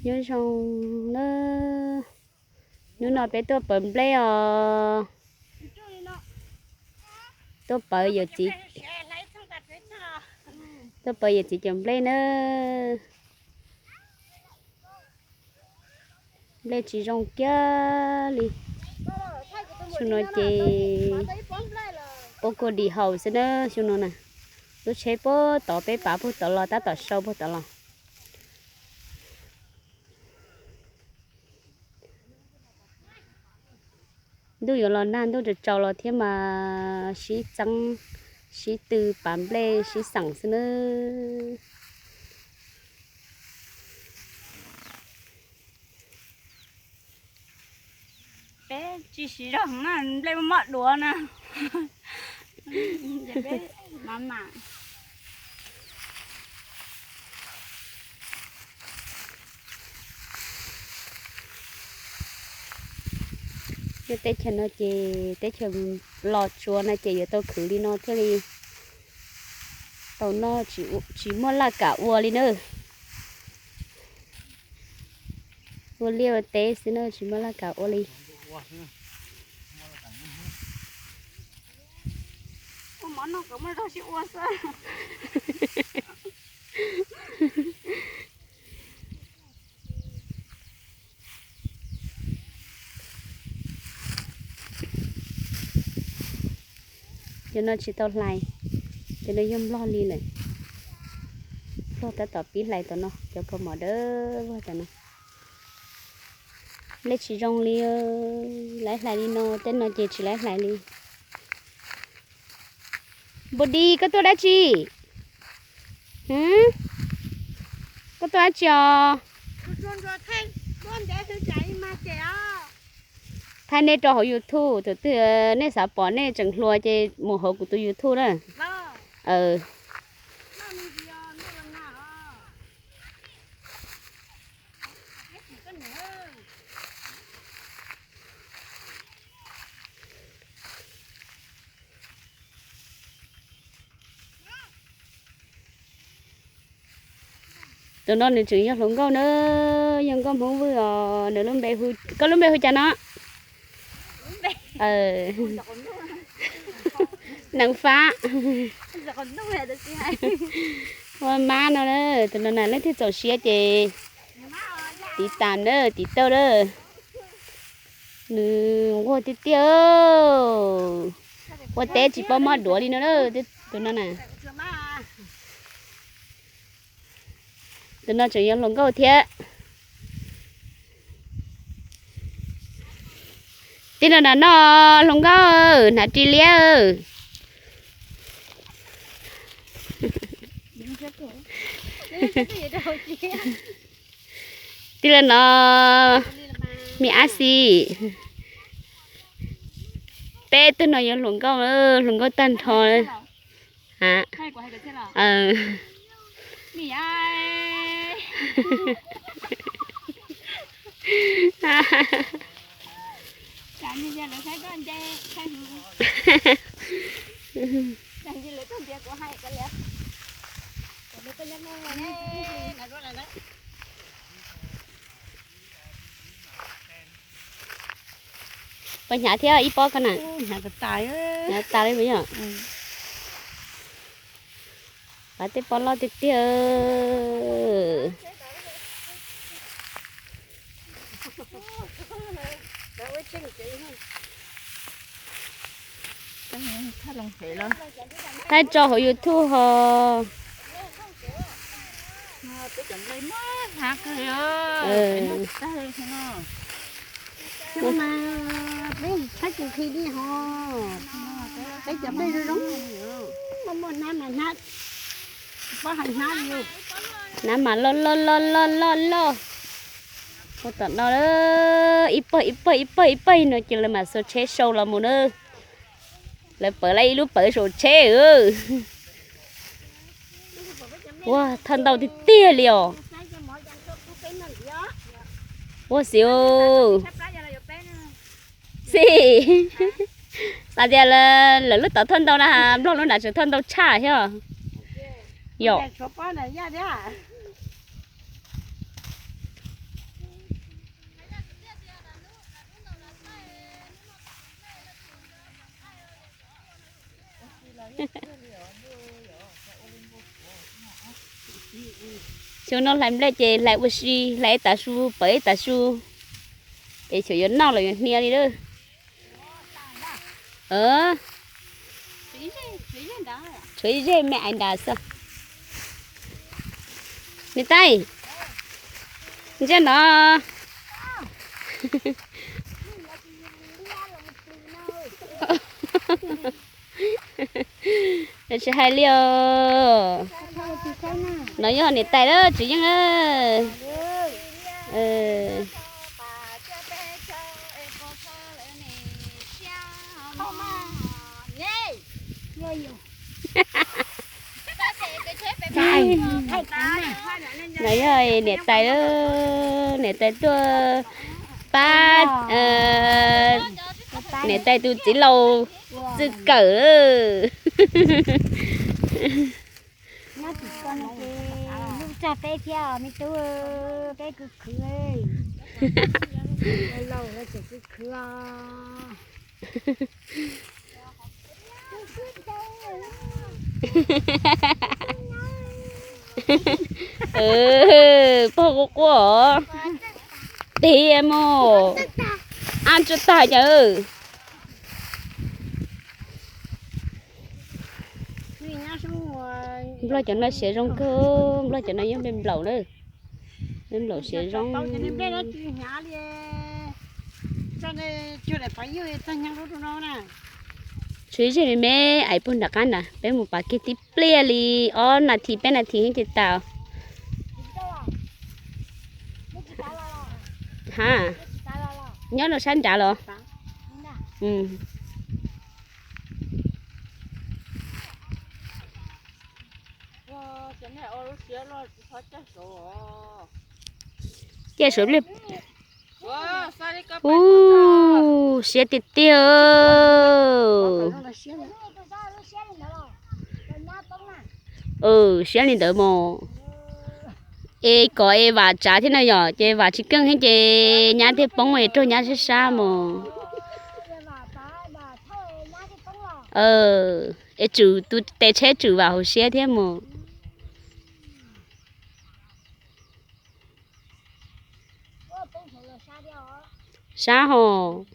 Nyob zoo na, hnub no peb tuaj pawv nplej os. Tuaj pawv yawm txiv, tuaj pawv yawm txiv cov nplej na. Nplej tsis zoo kiag li. Xyoo no ces puab kuj dim haus xwb na xyoo no na. Lub tsheb puag tod peb pav puag tod los tab tom sau puag tod los. Ntuj yuav los nag ntuj tsaus tsaus los thiab mas sib txeeb sib tw pav nplej sib xeem xwb nawb. Peb tsis siv zog na, nplej mob duav na. Peb mam mam. Nyob teb chaws no ces teb chaws los tsuav no ces yuav tau khwv li no thiaj li tau noj, tsis muaj laj kam ua li na. Ua liaj ua teb xwb na tsis muaj laj kam ua li. Cov no tsis tau hlais, cov no yog nplog li lawm. Nplog tab tom pib hlais tom no, cov kaus mom dawb vog tom no. Nplej tsis zoo li, laiv hlais li no, tej no ces tsis laiv hlais li. Npus Dis, koj tuaj dab tsi? Koj tuaj dab tsi os? Thaij nej rau hauv YouTube, thaum twg nej xav pom nej tseem hluas ces mus hauv kuv tus YouTube na. Tus no nws tseem yog hluas nkauj na, yog nkauj Hmoob Vwj os, nws lub npe, koj lub npe hu cas no? Neev Fab. Ua mab no, tus no na leej twg txaus siab ces tiv tas na, tiv tauj na. Nws nquag tiag tiag, ua teb tsis paub mob duav li no, tus no na. Tus no tseem yog hluas nkauj thiab. Tij laug na no, hluas nkauj, hnav ris liab. Tij laug no, me ab xi. Peb tug no yog hluas nkauj, hluas nkauj tag nrho. Puas hnyav thiab ib pob koj na? Hnyav tas li puas yog? Pab tej pob loj tiag tiag. Thaij tso hauv YouTube ho. Peb cov nplej zoo zoo, muaj muaj hnab mas hnab, pob hais hnab li. Hnab mas loj loj loj loj loj loj. Ua tom no ib pawg ib pawg ib pawg ib pawg no ces lawv mam xuas tsheb sau los mus na. Lawv pawv lawv ib lub pawv saum tsheb. Ua thawj ntau tiag tiag li os. Ua xi, xi, xav tias lawv lub tod thawj ntau na, Nplog lub nram tseem thawj ntau tshaj thiab. Yom. Tshuav pob ntawm yaj thiab. Xyoo no hlais nplej ces hlais ua si, hlais ib tav su pawv ib tav su, es xyov yuav noj los yuav hnia li lawm. Tshuav ib zeg me ais nrad xwb. Niam tais, ntsia no. Tsis hais li os. No yog niam tais lawm, Tswv Yeej. No yog niam tais, niam tais tuaj pab niam tais tus txiv laus txwj kawm. Lub txog peb thiab me tub, peb kuj khwv, laus lawm tseem kuj khwv os. Pog quaj quaj os. Tig mus. Ab, tsuj tag cas. Nplog cov no siav zoo kawg, Nplog cov no yog nplej nplaum na. Nplej nplaum siav zoo. Tshuav ib zeg me me ais puag nram qab na, peb mus pas kiag tib pliag li ob nas this peb nas this ces tas. Ha, nyob rau sab nrad los? Ciaj suav pliag. Ub, siab tiag tiag. Siab li ntawd mos. Es kom es vam tsav thiab no yom, ces vam tsis keej thiab ces nyab thiaj poob es raug nyab sab sab mos. Es tswm tus tes tsheb tswm vam hauv siab thiab mos. Sab hos.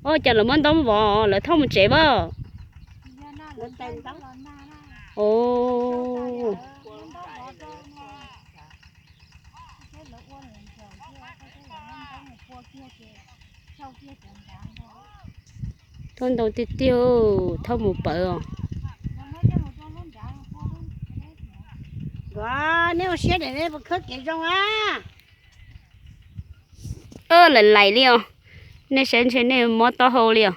Ua cas lawv muab ntaub vov, lawv thauj mus tsev pab? Thauj ntau tiag tiag, thauj mus pawv os. Neb ua siab, neb puas khawb kev zoo a? Lawm lais li os. Nej saib ntshe nej mob taub hau li os.